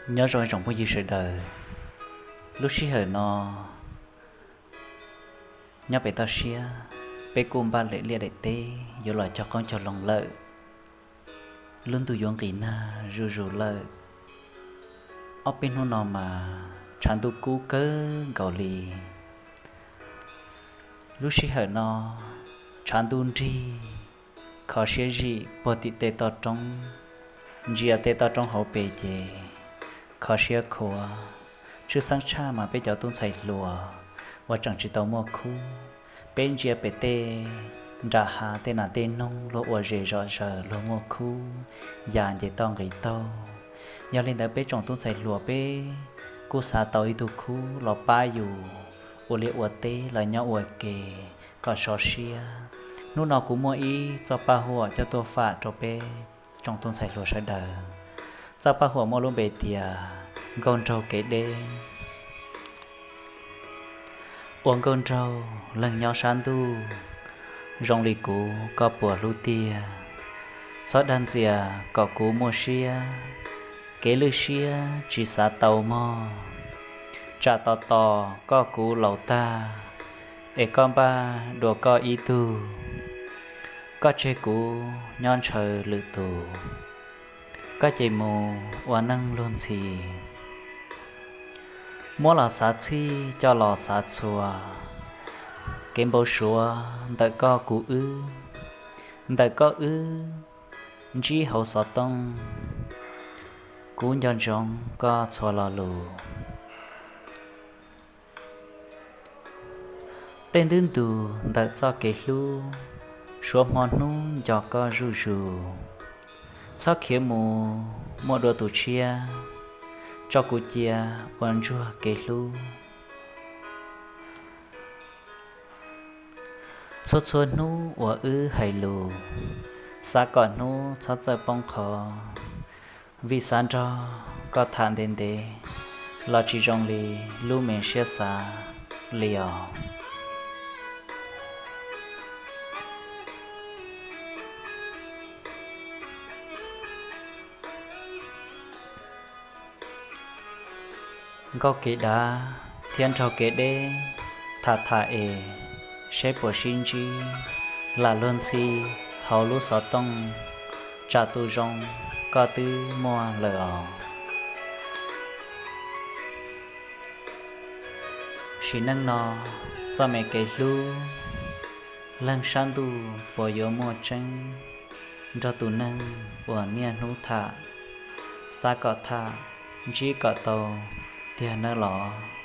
Nyob zoo ib tsoom phooj ywg sawv daws, lub sij hawm no nyob pem toj siab, peb kuj npaj lem liaj daim teb yuav los cog qoob cog loo lawm. Lub ntuj yuav nqis nag zuj zus lawm. Ob peb hnub no mas tshav ntuj kub kawg nkaus li. Lub sij hawm no tshav ntuj nrig, kho siab zim puag tim tej toj roob, ntsia tej toj roob hauv pes ces kho siab khuav. Tshwj xeeb tshaj mas peb cov tub ntxhais hluas uas tseem tsis tau muaj khub, peb ntsia pem tej nram hav tej nas tej noog luag ua zes zom zaws luag muaj khub, ya nce toj nqis taug. Yog li ntawd peb tsoom tub ntxhais hluas peb kuj xav tau ib tug khub los pab yus ua liaj ua teb los nyob ua ke kom sov siab. Hnub no kuv muaj ib txoj paj huam coj tuaj fam rau peb tsoom tub ntxhais hluas sawv daws. Txoj paj huam muaj lub npe tias Nkauj Nraug Kev Deb. Ua nkauj nraug leej nyob sab ntuj, zoo li kuv koj puas hlub tiag? Txhob dag ntxias kom kuv muaj siab, kev lwj siab tsis xav tau mog. Tsam tos tos koj kuv laus tag, es koj npaj dua koj ib tug. Koj tseg kuv nyob ntshaw lwm tus, koj ces mus ua neej luag ntxhi. Muab los xav txhij coj los xav txhua, kev npau suav ntawm koj kuv wb, ntawm koj wb ntsib hauv xov tooj, kuv nco ntsoov koj txhua lo lus. Tej ntu ntws ntawm txoj kev hlub, suav hmo hnub nco koj zuj zus. Txhob khiav mus muaj dua tus tshiab, tso kuv cia ua ntsuag kev hlub. Txhua txhua hnub uas wb hais lus, xav kom hnub txhob txawj poob qho, vim xav nrog koj tham ntev ntev los tsis zoo li lub me siab xav li os. Nkauj kev dav thiab nraug kev deb, tham tham es seb puas sib ntsib, lam luag ntxhi hauv lub xov tooj, tsam tus zoo koj twb muaj lawm os. Sim neej no txoj me kev hlub, leej sab ntuj puas yuav muaj tseeb, nrog tus neeg uas niaj hnub tham, xav kom tham, ntsib kom tau tiag nawb los.